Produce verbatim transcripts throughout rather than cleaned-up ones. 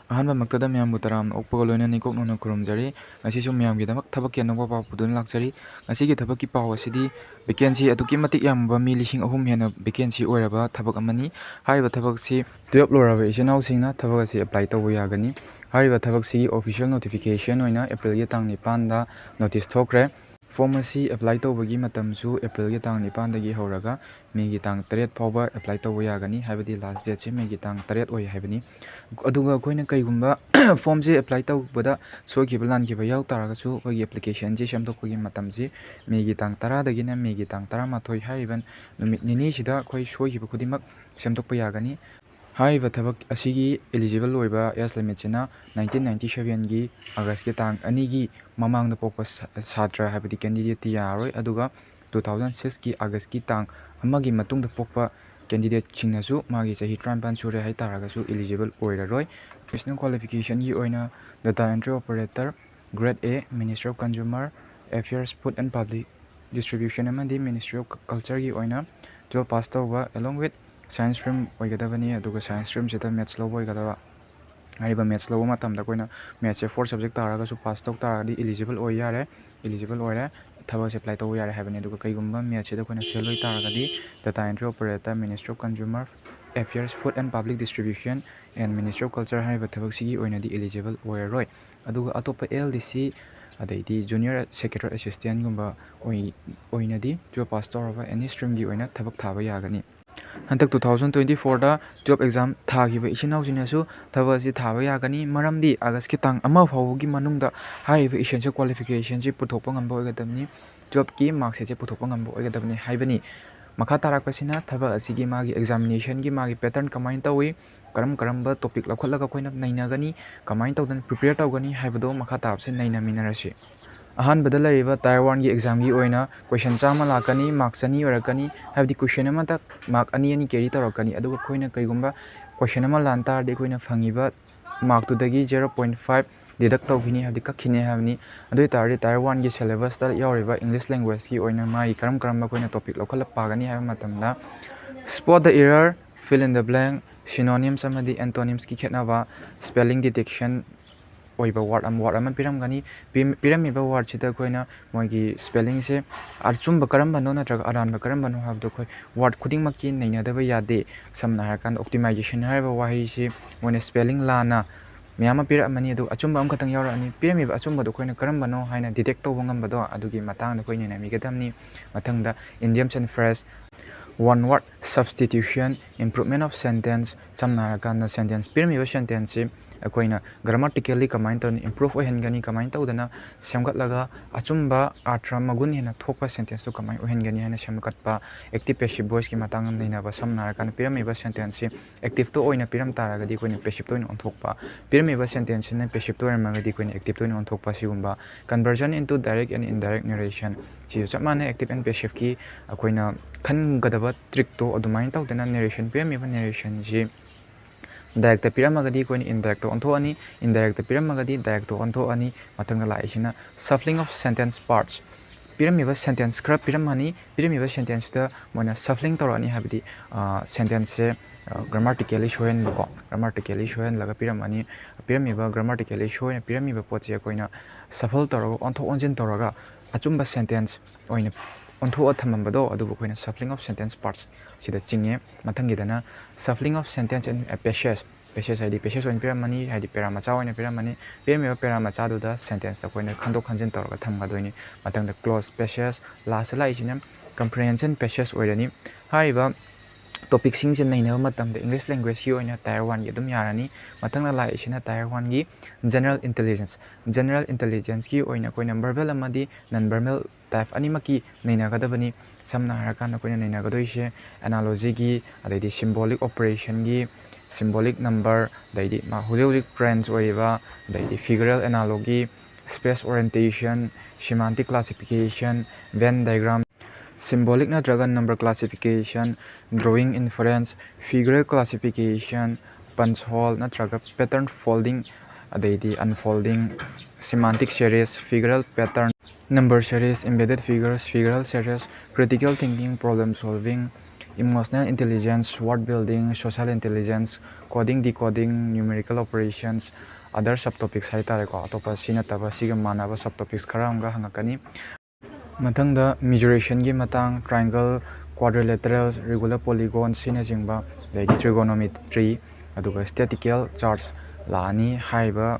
ꯑꯍꯥꯟꯕꯃꯛꯇꯗ ꯃꯌꯥꯝꯕꯨ ꯇꯔꯥꯝꯅ ꯑꯣꯛꯄꯒ ꯂꯣꯏꯅꯅ ꯏꯀꯣꯛ ꯅꯧꯅ ꯈꯨꯔꯨꯝꯖꯔꯤ꯫ ꯉꯁꯤꯁꯨ ꯃꯌꯥꯝꯒꯤꯗꯃꯛ ꯊꯕꯛꯀꯤ ꯑꯅꯧꯕ ꯄꯥꯎ ꯄꯨꯗꯨꯅ ꯂꯥꯛꯆꯔꯤ꯫ ꯉꯁꯤꯒꯤ ꯊꯕꯛꯀꯤ ꯄꯥꯎ ꯑꯁꯤꯗꯤ vacancy ꯑꯗꯨꯛꯀꯤ ꯃꯇꯤꯛ ꯌꯥꯝꯕ, ꯃꯤ ꯂꯤꯁꯤꯡ ꯑꯍꯨꯝ ꯍꯦꯟꯅ vacancy ꯑꯣꯏꯔꯕ ꯊꯕꯛ ꯑꯃꯅꯤ꯫ ꯍꯥꯏꯔꯤꯕ ꯊꯕꯛꯁꯤ twelve ꯂꯣꯏꯔꯕ ꯏꯆꯤꯟ ꯏꯅꯥꯎꯁꯤꯡꯅ ꯊꯕꯛ ꯑꯁꯤ apply ꯇꯧꯕ ꯌꯥꯒꯅꯤ꯫ ꯍꯥꯏꯔꯤꯕ ꯊꯕꯛꯁꯤꯒꯤ official notification ꯑꯣꯏꯅ Aprilꯒꯤ ꯇꯥꯡ ꯅꯤꯄꯥꯟꯗ notice ꯊꯣꯛꯈ꯭ꯔꯦ꯫ Form ꯑꯁꯤ apply ꯇꯧꯕꯒꯤ ꯃꯇꯝꯁꯨ Aprilꯒꯤ ꯇꯥꯡ ꯅꯤꯄꯥꯟꯗꯒꯤ ꯍꯧꯔꯒ Mayꯒꯤ ꯇꯥꯡ ꯇꯔꯦꯠ ꯐꯥꯎꯕ apply ꯇꯧꯕ ꯌꯥꯒꯅꯤ, ꯍꯥꯏꯕꯗꯤ last dateꯁꯤ Mayꯒꯤ ꯇꯥꯡ ꯇꯔꯦꯠ ꯑꯣꯏ ꯍꯥꯏꯕꯅꯤ꯫ ꯑꯗꯨꯒ ꯑꯩꯈꯣꯏꯅ ꯀꯩꯒꯨꯝꯕ formꯁꯦ apply ꯇꯧꯕꯗ ꯁꯣꯏꯈꯤꯕ ꯂꯥꯟꯈꯤꯕ ꯌꯥꯎ ꯇꯥꯔꯒꯁꯨ, ꯑꯩꯈꯣꯏꯒꯤ applicationꯁꯦ ꯁꯦꯝꯗꯣꯛꯄꯒꯤ ꯃꯇꯝꯁꯤ Mayꯒꯤ ꯇꯥꯡ ꯇꯔꯥꯗꯒꯤꯅ Mayꯒꯤ ꯇꯥꯡ ꯇꯔꯥꯃꯥꯊꯣꯏ ꯍꯥꯏꯔꯤꯕ ꯅꯨꯃꯤꯠ ꯅꯤꯅꯤꯁꯤꯗ ꯑꯩꯈꯣꯏ ꯁꯣꯏꯈꯤꯕ ꯈꯨꯗꯤꯡꯃꯛ ꯁꯦꯝꯗꯣꯛꯄ ꯌꯥꯒꯅꯤ꯫ ꯍꯥꯏꯔꯤꯕ ꯊꯕꯛ ꯑꯁꯤꯒꯤ eligible ꯑꯣꯏꯕ age limitꯁꯤꯅ nineteen ninety sevenꯒꯤ Augustꯀꯤ ꯇꯥꯡ ꯑꯅꯤꯒꯤ ꯃꯃꯥꯡꯗ ꯄꯣꯛꯄ ꯁꯥ-, ꯁꯥꯇ꯭ꯔ, ꯍꯥꯏꯕꯗꯤ candidateꯇꯤ ꯌꯥꯔꯔꯣꯏ꯫ ꯑꯗꯨꯒ two thousand sixꯀꯤ Augustꯀꯤ ꯇꯥꯡ ꯑꯃꯒꯤ ꯃꯇꯨꯡꯗ ꯄꯣꯛꯄ candidateꯁꯤꯡꯅꯁꯨ ꯃꯥꯒꯤ ꯆꯍꯤ ꯇꯔꯥꯅꯤꯄꯥꯟ ꯁꯨꯔꯦ ꯍꯥꯏ ꯇꯥꯔꯒꯁꯨ eligible ꯑꯣꯏꯔꯔꯣꯏ꯫ Professional qualificationꯒꯤ ꯑꯣꯏꯅ data entry operator, grade A, Ministry of Consumer Affairs, Food and Public Distribution ꯑꯃꯗꯤ Ministry of Cultureꯒꯤ ꯑꯣꯏꯅ twelve pass ꯇꯧꯕ along with science stream ꯑꯣꯏꯒꯗꯕꯅꯤ꯫ ꯑꯗꯨꯒ science streamꯁꯤꯗ maths ꯂꯧꯕ ꯑꯣꯏꯒꯗꯕ꯫ ꯍꯥꯏꯔꯤꯕ maths ꯂꯧꯕ ꯃꯇꯝꯗ ꯑꯩꯈꯣꯏꯅ mathsꯁꯦ four subject ꯇꯥꯔꯒꯁꯨ pass ꯇꯧ ꯇꯥꯔꯒꯗꯤ eligible ꯑꯣꯏ ꯌꯥꯔꯦ꯫ Eligible ꯑꯣꯏꯔꯦ, ꯊꯕꯛꯁꯦ apply ꯇꯧꯕ ꯌꯥꯔꯦ ꯍꯥꯏꯕꯅꯤ꯫ ꯑꯗꯨꯒ ꯀꯩꯒꯨꯝꯕ mathsꯁꯤꯗ ꯑꯩꯈꯣꯏꯅ fail ꯑꯣꯏ ꯇꯥꯔꯒꯗꯤ data entry operator, Ministry of Consumer Affairs, Food and Public Distribution and Ministry of Culture ꯍꯥꯏꯔꯤꯕ ꯊꯕꯛꯁꯤꯒꯤ ꯑꯣꯏꯅꯗꯤ eligible ꯑꯣꯏꯔꯔꯣꯏ꯫ ꯑꯗꯨꯒ ꯑꯇꯣꯞꯄ ALDC, ꯑꯗꯩꯗꯤ junior secretary assistantꯒꯨꯝꯕ ꯑꯣꯏ-, ꯑꯣꯏꯅꯗꯤ twelve pass ꯇꯧꯔꯕ any streamꯒꯤ ꯑꯣꯏꯅ ꯊꯕꯛ ꯊꯥꯕ ꯌꯥꯒꯅꯤ꯫ ꯍꯟꯗꯛ two thousand twenty fourꯗ twelve exam ꯊꯥꯈꯤꯕ ꯏꯆꯤꯟ ꯏꯅꯥꯎꯁꯤꯡꯅꯁꯨ ꯊꯕꯛ ꯑꯁꯤ ꯊꯥꯕ ꯌꯥꯒꯅꯤ꯫ ꯃꯔꯝꯗꯤ Augustꯀꯤ ꯇꯥꯡ ꯑꯃ ꯐꯥꯎꯕꯒꯤ ꯃꯅꯨꯡꯗ ꯍꯥꯏꯔꯤꯕ essential qualificationꯁꯤ ꯄꯨꯊꯣꯛꯄ ꯉꯝꯕ ꯑꯣꯏꯒꯗꯕꯅꯤ꯫ Twelveꯀꯤ mark sheetꯁꯦ ꯄꯨꯊꯣꯛꯄ ꯉꯝꯕ ꯑꯣꯏꯒꯗꯕꯅꯤ ꯍꯥꯏꯕꯅꯤ꯫ ꯃꯈꯥ ꯇꯥꯔꯛꯄꯁꯤꯅ ꯊꯕꯛ ꯑꯁꯤꯒꯤ ꯃꯥꯒꯤ examinationꯒꯤ ꯃꯥꯒꯤ pattern ꯀꯃꯥꯏꯅ ꯇꯧꯏ, ꯀꯔꯝ ꯀꯔꯝꯕ topic ꯂꯧꯈꯠꯂꯒ ꯑꯩꯈꯣꯏꯅ ꯅꯩꯅꯒꯅꯤ, ꯀꯃꯥꯏꯅ ꯇꯧꯗꯅ prepare ꯇꯧꯒꯅꯤ ꯍꯥꯏꯕꯗꯣ ꯃꯈꯥ ꯇꯥꯕꯁꯦ ꯅꯩꯅꯃꯤꯟꯅꯔꯁꯤ꯫ ꯑꯍꯥꯟꯕꯗ ꯂꯩꯔꯤꯕ tier oneꯒꯤ examꯒꯤ ꯑꯣꯏꯅ question ꯆꯥꯝꯃ ꯂꯥꯛꯀꯅꯤ, mark ꯆꯅꯤ ꯑꯣꯏꯔꯛꯀꯅꯤ, ꯍꯥꯏꯕꯗꯤ question ꯑꯃꯗ mark ꯑꯅꯤ ꯑꯅꯤ carry ꯇꯧꯔꯛꯀꯅꯤ꯫ ꯑꯗꯨꯒ ꯑꯩꯈꯣꯏꯅ ꯀꯩꯒꯨꯝꯕ question ꯑꯃ ꯂꯥꯟ ꯇꯥꯔꯗꯤ ꯑꯩꯈꯣꯏꯅ ꯐꯪꯉꯤꯕ markꯇꯨꯗꯒꯤ zero point five deduct ꯇꯧꯈꯤꯅꯤ, ꯍꯥꯏꯕꯗꯤ ꯀꯛꯈꯤꯅꯤ ꯍꯥꯏꯕꯅꯤ꯫ ꯑꯗꯨ ꯑꯣꯏ ꯇꯥꯔꯗꯤ tier oneꯒꯤ syllabusꯇ ꯌꯥꯎꯔꯤꯕ English languageꯀꯤ ꯑꯣꯏꯅ ꯃꯥꯒꯤ ꯀꯔꯝ ꯀꯔꯝꯕ ꯑꯩꯈꯣꯏꯅ topic ꯂꯧꯈꯠꯂ ꯄꯥꯒꯅꯤ ꯍꯥꯏꯕ ꯃꯇꯝꯗ, spot the error, fill in the blank, synonyms ꯑꯃꯗꯤ antonyms ꯀꯤ ꯈꯦꯠꯅꯕ, spelling detection ꯑꯣꯏꯕ word ꯑꯃ, word ꯑꯃ ꯄꯤꯔꯝꯒꯅꯤ꯫ ꯄꯤꯝ-, ꯄꯤꯔꯝꯃꯤꯕ word ꯁꯤꯗ ꯑꯩꯈꯣꯏꯅ ꯃꯣꯏꯒꯤ spelling ꯁꯦ ꯑꯆꯨꯝꯕ ꯀꯔꯝꯕꯅꯣ ꯅꯠꯇ꯭ꯔꯒ ꯑꯔꯥꯟꯕ ꯀꯔꯝꯕꯅꯣ ꯍꯥꯏꯕꯗꯣ ꯑꯩꯈꯣꯏ word ꯈꯨꯗꯤꯡꯃꯛꯀꯤ ꯅꯩꯅꯗꯕ ꯌꯥꯗꯦ꯫ ꯁꯝꯅ ꯍꯥꯏꯔꯀꯥꯟꯗ, optimization ꯍꯥꯏꯔꯤꯕ ꯋꯥꯍꯩꯁꯤ ꯃꯣꯏꯅ spelling ꯂꯥꯟꯅ ꯃꯌꯥꯝ ꯑꯃ ꯄꯤꯔꯛꯑꯃꯅꯤ, ꯑꯗꯨꯒ ꯑꯆꯨꯝꯕ ꯑꯃꯈꯛꯇꯪ ꯌꯥꯎꯔꯛꯑꯅꯤ꯫ ꯄꯤꯔꯝꯃꯤꯕ ꯑꯆꯨꯝꯕꯗꯣ ꯑꯩꯈꯣꯏꯅ ꯀꯔꯝꯕꯅꯣ ꯍꯥꯏꯅ detect ꯇꯧꯕ ꯉꯝꯕꯗꯣ, ꯑꯗꯨꯒꯤ ꯃꯇꯥꯡꯗ ꯑꯩꯈꯣꯏ ꯅꯩꯅꯕꯤꯒꯗꯕꯅꯤ꯫ ꯃꯊꯪꯗ, idioms and phrase, one word substitution, improvement of sentence꯫ ꯁꯝꯅ ꯍꯥꯏꯔꯀꯥꯟꯗ, sentence, ꯄꯤꯔꯝꯃꯤꯕ sentence ꯁꯤ ꯑꯩꯈꯣꯏꯅ grammatically ꯀꯃꯥꯏꯅ ꯇꯧꯗꯅ improve ꯑꯣꯏꯍꯟꯒꯅꯤ, ꯀꯃꯥꯏꯅ ꯇꯧꯗꯅ ꯁꯦꯝꯒꯠꯂꯒ ꯑꯆꯨꯝꯕ ꯑꯔꯊ ꯃꯒꯨꯟ ꯍꯦꯟꯅ ꯊꯣꯛꯄ sentence ꯇꯨ ꯀꯃꯥꯏꯅ ꯑꯣꯏꯍꯟꯒꯅꯤ ꯍꯥꯏꯅ ꯁꯦꯝꯒꯠꯄ, active passive voice ꯀꯤ ꯃꯇꯥꯡꯗ ꯅꯩꯅꯕ꯫ ꯁꯝꯅ ꯍꯥꯏꯔꯀꯥꯟꯗ, ꯄꯤꯔꯝꯃꯤꯕ sentence ꯁꯤ active ꯇ ꯑꯣꯏꯅ ꯄꯤꯔꯝ ꯇꯥꯔꯒꯗꯤ ꯑꯩꯈꯣꯏꯅ passive ꯇ ꯑꯣꯏꯅ ꯑꯣꯟꯊꯣꯛꯄ, ꯄꯤꯔꯝꯃꯤꯕ sentence ꯁꯤꯅ passive ꯇ ꯑꯣꯏꯔꯝꯃꯒꯗꯤ ꯑꯩꯈꯣꯏꯅ active ꯇ ꯑꯣꯏꯅ ꯑꯣꯟꯊꯣꯛꯄ, ꯑꯁꯤꯒꯨꯝꯕ꯫ Conversion into direct and indirect narration, ꯁꯤꯁꯨ ꯆꯞ ꯃꯥꯟꯅꯩ, active and passive ꯀꯤ ꯑꯩꯈꯣꯏꯅ ꯈꯟꯒꯗꯕ trick ꯇꯣ ꯑꯗꯨꯃꯥꯏꯅ ꯇꯧꯗꯅ narration, ꯄꯤꯔꯝꯃꯤꯕ narration ꯁꯤ direct ꯇ ꯄꯤꯔꯝꯃꯒꯗꯤ ꯑꯩꯈꯣꯏꯅ indirect ꯇ ꯑꯣꯟꯊꯣꯛꯑꯅꯤ, indirect ꯇ ꯄꯤꯔꯝꯃꯒꯗꯤ direct ꯇ ꯑꯣꯟꯊꯣꯛꯑꯅꯤ꯫ ꯃꯊꯪꯗ ꯂꯥꯛꯏꯁꯤꯅ shuffling of sentence parts꯫ ꯄꯤꯔꯝꯃꯤꯕ sentence ꯈꯔ ꯄꯤꯔꯝꯃꯅꯤ, ꯄꯤꯔꯝꯃꯤꯕ sentence ꯇꯨꯗ ꯃꯣꯏꯅ shuffling ꯇꯧꯔꯛꯑꯅꯤ, ꯍꯥꯏꯕꯗꯤ, ꯑ, sentence ꯁꯦ, ꯑ, grammatically ꯁꯣꯏꯍꯟꯕꯀꯣ, grammatically ꯁꯣꯏꯍꯜꯂꯒ ꯄꯤꯔꯝꯃꯅꯤ꯫ ꯄꯤꯔꯝꯃꯤꯕ grammatically ꯁꯣꯏꯅ ꯄꯤꯔꯝꯃꯤꯕ ꯄꯣꯠꯁꯦ ꯑꯩꯈꯣꯏꯅ shuffle ꯇꯧꯔꯒ, ꯑꯣꯟꯊꯣꯛ ꯑꯣꯟꯁꯤꯟ ꯇꯧꯔꯒ, ꯑꯆꯨꯝꯕ sentence ꯑꯣꯏꯅ ꯑꯣꯟꯊꯣꯛꯑ ꯊꯝꯃꯝꯕꯗꯣ, ꯑꯗꯨꯕꯨ ꯑꯩꯈꯣꯏꯅ shuffling of sentence parts ꯁꯤꯗ ꯆꯤꯡꯉꯦ꯫ ꯃꯊꯪꯒꯤꯗꯅ shuffling of sentence and passage꯫ Passage ꯍꯥꯏꯗꯤ passage ꯑꯣꯏꯅ ꯄꯤꯔꯝꯃꯅꯤ, ꯍꯥꯏꯗꯤ para ꯃꯆꯥ ꯑꯣꯏꯅ ꯄꯤꯔꯝꯃꯅꯤ꯫ ꯄꯤꯔꯝꯃꯤꯕ para ꯃꯆꯥꯗꯨꯗ sentence ꯑꯩꯈꯣꯏꯅ ꯈꯟꯗꯣꯛ ꯈꯟꯖꯤꯟ ꯇꯧꯔꯒ ꯊꯝꯒꯗꯣꯏꯅꯤ꯫ ꯃꯊꯪꯗ clause, passage, last ꯇ ꯂꯥꯛꯏꯁꯤꯅ comprehension passage ꯑꯣꯏꯔꯅꯤ꯫ ꯍꯥꯏꯔꯤꯕ topic ꯁꯤꯡꯁꯦ ꯅꯩꯅꯕ ꯃꯇꯝꯗ English language ꯀꯤ ꯑꯣꯏꯅ tier one ꯒꯤ ꯑꯗꯨꯝ ꯌꯥꯔꯅꯤ꯫ ꯃꯊꯪꯗ ꯂꯥꯛꯏꯁꯤꯅ tier one ꯒꯤ general intelligence꯫ General intelligence ꯀꯤ ꯑꯣꯏꯅ ꯑꯩꯈꯣꯏꯅ verbal ꯑꯃꯗꯤ non verbal type ꯑꯅꯤꯃꯛꯀꯤ ꯅꯩꯅꯒꯗꯕꯅꯤ꯫ ꯁꯝꯅ ꯍꯥꯏꯔꯀꯥꯟꯗ ꯑꯩꯈꯣꯏꯅ ꯅꯩꯅꯒꯗꯣꯏꯁꯦ analogy ꯒꯤ, ꯑꯗꯩꯗꯤ symbolic operation ꯒꯤ, symbolic number, ꯑꯗꯩꯗꯤ ꯃꯥ ꯍꯧꯖꯤꯛ ꯍꯧꯖꯤꯛ trends ꯑꯣꯏꯔꯤꯕ, ꯑꯗꯩꯗꯤ figural analogy, space orientation, semantic classification, Venn diagram, symbolic ꯅꯠꯇ꯭ꯔꯒ number classification, drawing inference, figural classification, punch hole ꯅꯠꯇ꯭ꯔꯒ pattern folding, ꯑꯗꯩꯗꯤ unfolding, semantic series, figural pattern, number series, embedded figures, figural series, critical thinking, problem solving, Emotional intelligence, word building, social intelligence, coding, decoding, numerical operations, other sub topics ꯍꯥꯏ ꯇꯥꯔꯦꯀꯣ꯫ ꯑꯇꯣꯞꯄ ꯁꯤ ꯅꯠꯇꯕ, ꯁꯤꯒ ꯃꯥꯟꯅꯕ sub topics ꯈꯔ ꯑꯃꯒ ꯍꯪꯉꯛꯀꯅꯤ꯫ ꯃꯊꯪꯗ measurationꯒꯤ ꯃꯇꯥꯡ, triangle, quadrilateral, regular polygon ꯁꯤꯅꯆꯤꯡꯕ, ꯑꯗꯩꯗꯤ trigonometry, ꯑꯗꯨꯒ statistical charts ꯂꯥꯛꯑꯅꯤ꯫ ꯍꯥꯏꯔꯤꯕ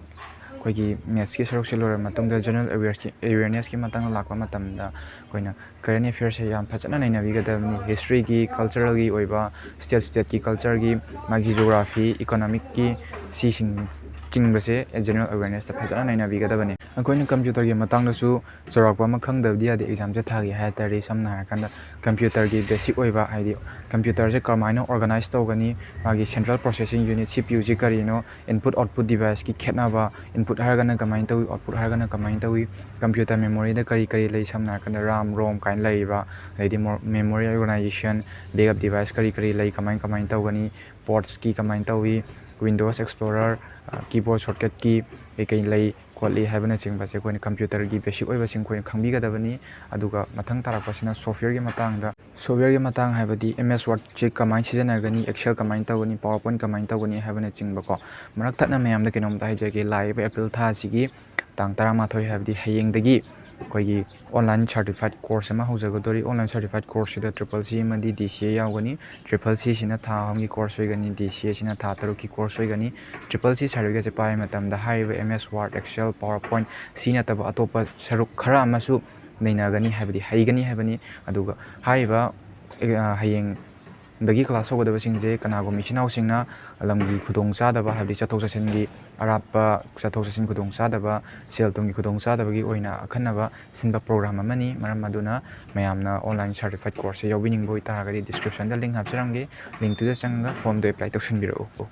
ꯑꯩꯈꯣꯏꯒꯤ mathsꯀꯤ ꯁꯔꯨꯛꯁꯦ ꯂꯣꯏꯔꯕ ꯃꯇꯨꯡꯗ general awarenessꯀꯤ, awarenessꯀꯤ ꯃꯇꯥꯡꯗ ꯂꯥꯛꯄ ꯃꯇꯝꯗ ꯑꯩꯈꯣꯏꯅ current affairꯁꯦ ꯌꯥꯝ ꯐꯖꯅ ꯅꯩꯅꯕꯤꯒꯗꯕꯅꯤ꯫ Historyꯒꯤ, culturalꯒꯤ ꯑꯣꯏꯕ, state stateꯀꯤ cultureꯒꯤ, ꯃꯥꯒꯤ geography, economicꯀꯤ, ꯁꯤꯁꯤꯡ ꯆꯤꯡꯕꯁꯦ general awarenessꯇ ꯐꯖꯅ ꯅꯩꯅꯕꯤꯒꯗꯕꯅꯤ꯫ ꯑꯩꯈꯣꯏꯅ computerꯒꯤ ꯃꯇꯥꯡꯗꯁꯨ ꯆꯥꯎꯔꯥꯛꯄ ꯑꯃ ꯈꯪꯗꯕꯗꯤ ꯌꯥꯗꯦ꯫ Examꯁꯦ ꯊꯥꯒꯦ ꯍꯥꯏ ꯇꯥꯔꯗꯤ, ꯁꯝꯅ ꯍꯥꯏꯔꯀꯥꯟꯗ computerꯒꯤ basic ꯑꯣꯏꯕ, ꯍꯥꯏꯗꯤ computerꯁꯦ ꯀꯔꯝꯍꯥꯏꯅ organize ꯇꯧꯒꯅꯤ, ꯃꯥꯒꯤ central processing unit, CPUꯁꯤ ꯀꯔꯤꯅꯣ, input output deviceꯀꯤ ꯈꯦꯠꯅꯕ, input ꯍꯥꯏꯔꯒꯅ ꯀꯃꯥꯏꯅ ꯇꯧꯏ, output ꯍꯥꯏꯔꯒꯅ ꯀꯃꯥꯏꯅ ꯇꯧꯏ, computer memoryꯗ ꯀꯔꯤ ꯀꯔꯤ ꯂꯩ, ꯁꯝꯅ ꯍꯥꯏꯔꯀꯥꯟꯗ RAM, ROM ꯀꯥꯏꯅ ꯂꯩꯔꯤꯕ, ꯑꯗꯩꯗꯤ mo-, memory organization, backup device ꯀꯔꯤ ꯀꯔꯤ ꯂꯩ, ꯀꯃꯥꯏ ꯀꯃꯥꯏꯅ ꯇꯧꯒꯅꯤ, portsꯀꯤ ꯀꯃꯥꯏꯅ ꯇꯧꯏ, Windows Explorer, ꯑ, keyboard shortcutꯀꯤ ꯀꯩꯀꯩ ꯂꯩ ꯈꯣꯠꯂꯤ ꯍꯥꯏꯕꯅꯆꯤꯡꯕꯁꯦ ꯑꯩꯈꯣꯏꯅ computerꯒꯤ basic ꯑꯣꯏꯕꯁꯤꯡ ꯑꯩꯈꯣꯏꯅ ꯈꯪꯕꯤꯒꯗꯕꯅꯤ꯫ ꯑꯗꯨꯒ ꯃꯊꯪ ꯇꯥꯔꯛꯄꯁꯤꯅ softwareꯒꯤ ꯃꯇꯥꯡꯗ, softwareꯒꯤ ꯃꯇꯥꯡ ꯍꯥꯏꯕꯗꯤ MS Wordꯁꯦ ꯀꯃꯥꯏꯅ ꯁꯤꯖꯤꯟꯅꯒꯅꯤ, Excel ꯀꯃꯥꯏꯅ ꯇꯧꯒꯅꯤ, PowerPoint ꯀꯃꯥꯏꯅ ꯇꯧꯒꯅꯤ ꯍꯥꯏꯕꯅꯆꯤꯡꯕꯀꯣ꯫ ꯃꯔꯛ ꯊꯠꯅ ꯃꯌꯥꯝꯗ ꯀꯩꯅꯣꯝꯇ ꯍꯥꯏꯖꯒꯦ, ꯂꯥꯛꯏꯕ April ꯊꯥꯁꯤꯒꯤ ꯇꯥꯡ ꯇꯔꯥꯃꯥꯊꯣꯏ, ꯍꯥꯏꯕꯗꯤ ꯍꯌꯦꯡꯗꯒꯤ ꯑꯩꯈꯣꯏꯒꯤ online certified course ꯑꯃ ꯍꯧꯖꯒꯗꯣꯔꯤ꯫ Online certified courseꯁꯤꯗ triple C ꯑꯃꯗꯤ DCA ꯌꯥꯎꯒꯅꯤ꯫ Triple Cꯁꯤꯅ ꯊꯥ ꯑꯍꯨꯝꯒꯤ course ꯑꯣꯏꯒꯅꯤ, DCAꯁꯤꯅ ꯊꯥ ꯇꯔꯨꯛꯀꯤ course ꯑꯣꯏꯒꯅꯤ꯫ Triple C certificateꯁꯦ ꯄꯥꯏꯕ ꯃꯇꯝꯗ ꯍꯥꯏꯔꯤꯕ MS Word, Excel, PowerPoint ꯁꯤ ꯅꯠꯇꯕ ꯑꯇꯣꯞꯄ ꯁꯔꯨꯛ ꯈꯔ ꯑꯃꯁꯨ ꯅꯩꯅꯒꯅꯤ, ꯍꯥꯏꯕꯗꯤ ꯍꯩꯒꯅꯤ ꯍꯥꯏꯕꯅꯤ꯫ ꯑꯗꯨꯒ ꯍꯥꯏꯔꯤꯕ, ꯑ, ꯍꯌꯦꯡꯗꯒꯤ class ꯍꯧꯒꯗꯕꯁꯤꯡꯁꯦ ꯀꯅꯥꯒꯨꯝꯕ ꯏꯆꯤꯟ ꯏꯅꯥꯎꯁꯤꯡꯅ ꯂꯝꯒꯤ ꯈꯨꯗꯣꯡꯆꯥꯗꯕ, ꯍꯥꯏꯕꯗꯤ ꯆꯠꯊꯣꯛ ꯆꯠꯁꯤꯟꯒꯤ ꯑꯔꯥꯞꯄ ꯆꯠꯊꯣꯛ ꯆꯠꯁꯤꯟ ꯈꯨꯗꯣꯡꯆꯥꯗꯕ, ꯁꯦꯜ ꯊꯨꯝꯒꯤ ꯈꯨꯗꯣꯡꯆꯥꯗꯕꯒꯤ ꯑꯣꯏꯅ ꯑꯈꯟꯅꯕ ꯁꯤꯟꯕ program ꯑꯃꯅꯤ꯫ ꯃꯔꯝ ꯑꯗꯨꯅ ꯃꯌꯥꯝꯅ online certified courseꯁꯦ ꯌꯥꯎꯕꯤꯅꯤꯡꯕ ꯑꯣꯏꯇꯥꯔꯒꯗꯤ descriptionꯗ link ꯍꯥꯞꯆꯔꯝꯒꯦ, linkꯇꯨꯗ ꯆꯪꯉꯒ formꯗꯣ apply ꯇꯧꯁꯤꯟꯕꯤꯔꯛꯎ꯫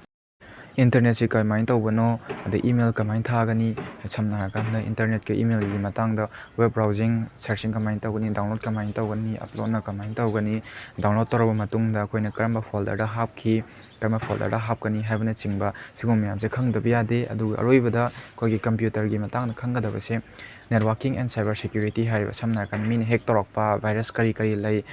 ꯏꯟꯇꯔꯅꯦꯠꯁꯤ ꯀꯃꯥꯏꯅ ꯇꯧꯕꯅꯣ, ꯑꯗꯩ ꯏꯃꯦꯜ ꯀꯃꯥꯏꯅ ꯊꯥꯒꯅꯤ, ꯁꯝꯅ ꯍꯥꯏꯔꯀꯥꯟꯗ ꯏꯟꯇꯔꯅꯦꯠꯀ ꯏꯃꯦꯜꯒꯤ ꯃꯇꯥꯡꯗ ꯋꯦꯕ ꯕ꯭ꯔꯥꯎꯖꯤꯡ, ꯁꯔꯆꯤꯡ ꯀꯃꯥꯏꯅ ꯇꯧꯒꯅꯤ, ꯗꯥꯎꯟꯂꯣꯗ ꯀꯃꯥꯏꯅ ꯇꯧꯒꯅꯤ, ꯑꯞꯂꯣꯗꯅ ꯀꯃꯥꯏꯅ ꯇꯧꯒꯅꯤ, ꯗꯥꯎꯟꯂꯣꯗ ꯇꯧꯔꯕ ꯃꯇꯨꯡꯗ ꯑꯩꯈꯣꯏꯅ ꯀꯔꯝꯕ ꯐꯣꯜꯗꯔꯗ ꯍꯥꯞꯈꯤ, ꯀꯔꯝꯕ ꯐꯣꯜꯗꯔꯗ ꯍꯥꯞꯀꯅꯤ ꯍꯥꯏꯕꯅꯆꯤꯡꯕ ꯁꯤꯒꯨꯝꯕ ꯃꯌꯥꯝꯁꯦ ꯈꯪꯗꯕ ꯌꯥꯗꯦ꯫ ꯑꯗꯨꯒ ꯑꯔꯣꯏꯕꯗ ꯑꯩꯈꯣꯏꯒꯤ ꯀꯝꯄ꯭ꯌꯨꯇꯔꯒꯤ ꯃꯇꯥꯡꯗ ꯈꯪꯒꯗꯕꯁꯦ, networking and cyber security ꯍꯥꯏꯔꯤꯕ, ꯁꯝꯅ ꯍꯥꯏꯔꯀꯥꯟꯗ ꯃꯤꯅ ꯍꯦꯛ ꯇꯧꯔꯛꯄ ꯚꯥꯏꯔꯁ ꯀꯔꯤ ꯀꯔꯤ ꯂꯩ,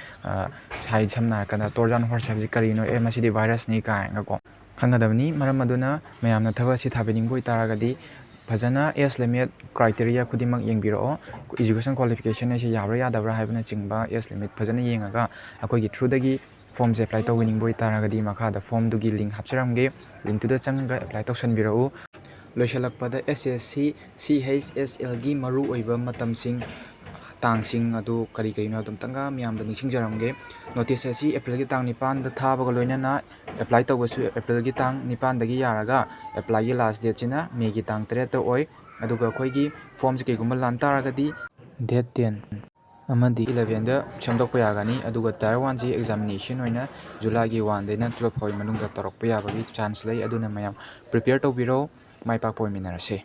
ꯁꯥꯏ ꯁꯝꯅ ꯍꯥꯏꯔꯀꯥꯟꯗ Trojan horse ꯍꯥꯏꯕꯁꯤ ꯀꯔꯤꯅꯣ, ꯑꯦ ꯃꯁꯤꯗꯤ ꯚꯥꯏꯔꯁꯅꯤ ꯀꯥꯏꯅꯀꯣ ꯈꯪꯒꯗꯕꯅꯤ꯫ ꯃꯔꯝ ꯑꯗꯨꯅ ꯃꯌꯥꯝꯅ ꯊꯕꯛ ꯑꯁꯤ ꯊꯥꯕꯤꯅꯤꯡꯕ ꯑꯣꯏꯇꯥꯔꯒꯗꯤ ꯐꯖꯅ age limit criteria ꯈꯨꯗꯤꯡꯃꯛ ꯌꯦꯡꯕꯤꯔꯛꯑꯣ꯫ Education qualification ꯑꯁꯤ ꯌꯥꯕ꯭ꯔꯥ ꯌꯥꯗꯕ꯭ꯔꯥ ꯍꯥꯏꯕꯅꯆꯤꯡꯕ age limit ꯐꯖꯅ ꯌꯦꯡꯉꯒ ꯑꯩꯈꯣꯏꯒꯤ through ꯗꯒꯤ ꯐꯣꯝꯁꯦ apply ꯇꯧꯕꯤꯅꯤꯡꯕ ꯑꯣꯏꯇꯥꯔꯒꯗꯤ ꯃꯈꯥꯗ ꯐꯣꯝꯗꯨꯒꯤ link ꯍꯥꯞꯆꯔꯝꯒꯦ, link ꯇꯨꯗ ꯆꯪꯉꯒ apply ꯇꯧꯁꯟꯕꯤꯔꯛꯎ꯫ ꯂꯣꯏꯁꯤꯜꯂꯛꯄꯗ S S C, C H S L ꯒꯤ ꯃꯔꯨꯑꯣꯏꯕ ꯃꯇꯝꯁꯤꯡ, ꯇꯥꯡꯁꯤꯡ ꯑꯗꯨ ꯀꯔꯤ ꯀꯔꯤꯅꯣ ꯑꯗꯨꯝꯇꯪꯒ ꯃꯤꯌꯥꯝꯗ ꯅꯤꯡꯁꯤꯡꯖꯔꯝꯒꯦ꯫ Notice ꯑꯁꯤ April ꯒꯤ ꯇꯥꯡ ꯅꯤꯄꯥꯟꯗ ꯊꯥꯕꯒ ꯂꯣꯏꯅꯅ apply ꯇꯧꯕꯁꯨ April ꯒꯤ ꯇꯥꯡ ꯅꯤꯄꯥꯟꯗꯒꯤ ꯌꯥꯔꯒ apply ꯒꯤ last date ꯁꯤꯅ May ꯒꯤ ꯇꯥꯡ ꯇꯔꯦꯠꯇ ꯑꯣꯏ꯫ ꯑꯗꯨꯒ ꯑꯩꯈꯣꯏꯒꯤ ꯐꯣꯝꯁꯤ ꯀꯩꯒꯨꯝꯕ ꯂꯥꯟ ꯇꯥꯔꯒꯗꯤ date ten ꯑꯃꯗꯤ eleven ꯗ ꯁꯦꯝꯗꯣꯛꯄ ꯌꯥꯒꯅꯤ꯫ ꯑꯗꯨꯒ tier one ꯁꯤ examination ꯑꯣꯏꯅ July ꯒꯤ one ꯗꯩꯅ twelve ꯐꯥꯎꯒꯤ ꯃꯅꯨꯡꯗ ꯇꯧꯔꯛꯄ ꯌꯥꯕꯒꯤ chance ꯂꯩ꯫ ꯑꯗꯨꯅ ꯃꯌꯥꯝ prepare ꯇꯧꯕꯤꯔꯣ꯫ ꯃꯥꯏ ꯄꯥꯛꯄ ꯑꯣꯏꯃꯤꯟꯅꯔꯁꯦ꯫